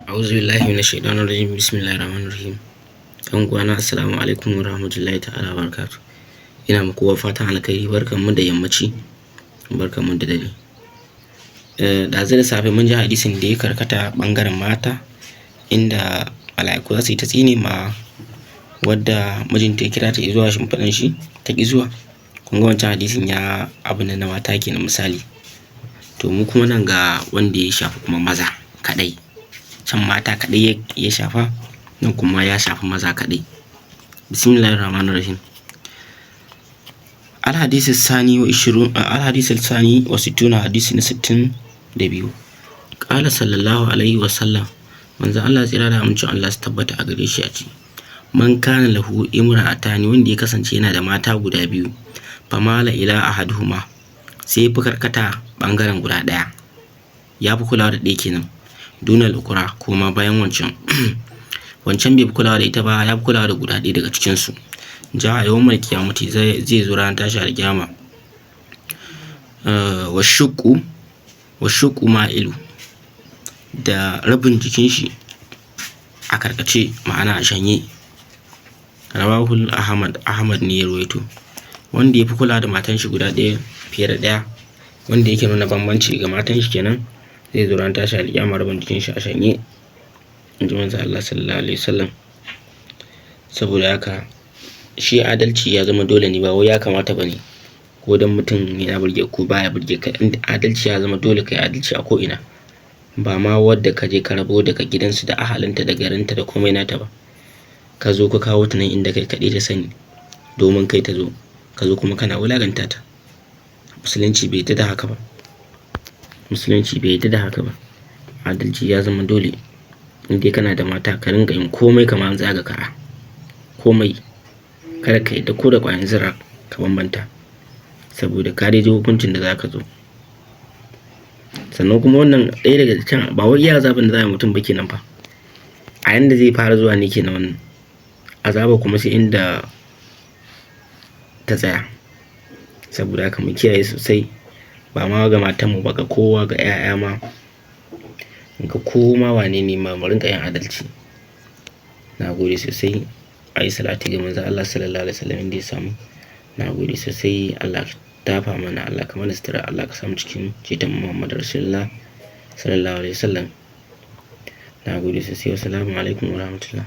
A'udhu billahi minash shaitanir rajim. Bismillahir rahmanir rahim. Yan uwana, assalamu alaikum wa rahmatullahi ta'ala wa barakatuh. Ina muku fatan alkhairi, barkanmu da yammaci, barkanmu da dare. Ɗazu da safe mun ji hadisin da ya karkata ɓangaren mata, inda mala'iku za su yi ta tsine ma wadda mijinta ya kira ta zuwa shimfiɗan shi ta ƙi zuwa. Kun ga wancan hadisin ya abu na mata kenan misali. To mu kuma nan ga wanda ya shafi kuma maza kaɗai. Can mata kaɗai ya shafa, nan kuma ya shafi maza kaɗai. Bismillahir rahmanir rahim. Al-hadisi sani wa ishirun, al-hadisi sani wa sittuna, hadisi na 62. Qala sallallahu alaihi wa sallam, manzo Allah tsira da amincin Allah su tabbata a gare shi ya ce, man kana lahu imra'atani, wanda ya kasance yana da mata guda biyu, famala ila ahaduhuma, sai ya fi karkata bangaren guda ɗaya, ya fi kulawa da ɗaya kenan, dunal ukura, koma bayan wancan, wancan bai fi kulawa da ita ba, ya fi kulawa da guda ɗaya daga cikinsu, ja'a yawmal qiyamati, zai zo ranar tashi alƙiyama, wa shuqqu wa shuqqu ma'ilu, da rabin jikin shi a karkace, ma'ana a shanye. Rawahul Ahmad, Ahmad ne ya ruwaito. Wanda ya fi kula da matan shi guda ɗaya fiye da ɗaya, wanda yake nuna bambanci ga matan shi kenan, zai zo ranar tashi alƙiyama rabin jikin shi a shanye, in ji manzo Allah sallallahu alaihi wasallam. Saboda haka shi adalci ya zama dole ne, ba wai ya kamata ba ne ko dan mutum yana burge ko baya burge ka. Adalci ya zama dole, kai adalci a ko ina, ba ma wadda ka je ka rabo daga gidansu da ahalinta da garinta da komai nata ba, ka zo ka kawo ta nan inda kai kaɗai ta sani domin kai ta zo, ka zo kuma kana wulaganta ta. Musulunci bai yarda da haka ba. Musulunci bai yarda da haka ba. Adalci ya zama dole. In dai kana da mata, ka rinƙa yin komai kamar an tsaga kara. Komai, kada ka yadda ko da ƙwayan zarra ka bambanta, saboda ka dai ji hukuncin da za ka zo. Sannan kuma wannan ɗaya daga cikin, ba wai iya azaban da za a yi mutum ba kenan fa, a yanda zai fara zuwa ne kenan wannan azaba, kuma sai inda ta tsaya. Saboda haka mu kiyaye sosai, ba ma ga matanmu ba, ga kowa, ga 'ya'ya ma, ga koma wane ne ma, mu rinƙa yin adalci. Na gode sosai. A yi salati ga manzon Allah sallallahu alaihi wasallam inda ya samu. Na gode sosai. Allah ka dafa mana, Allah ka mana sutura, Allah ka samu cikin ceton Muhammadu Rasulullah sallallahu alaihi wasallam. Na gode sosai. Wassalamu alaikum warahmatullah.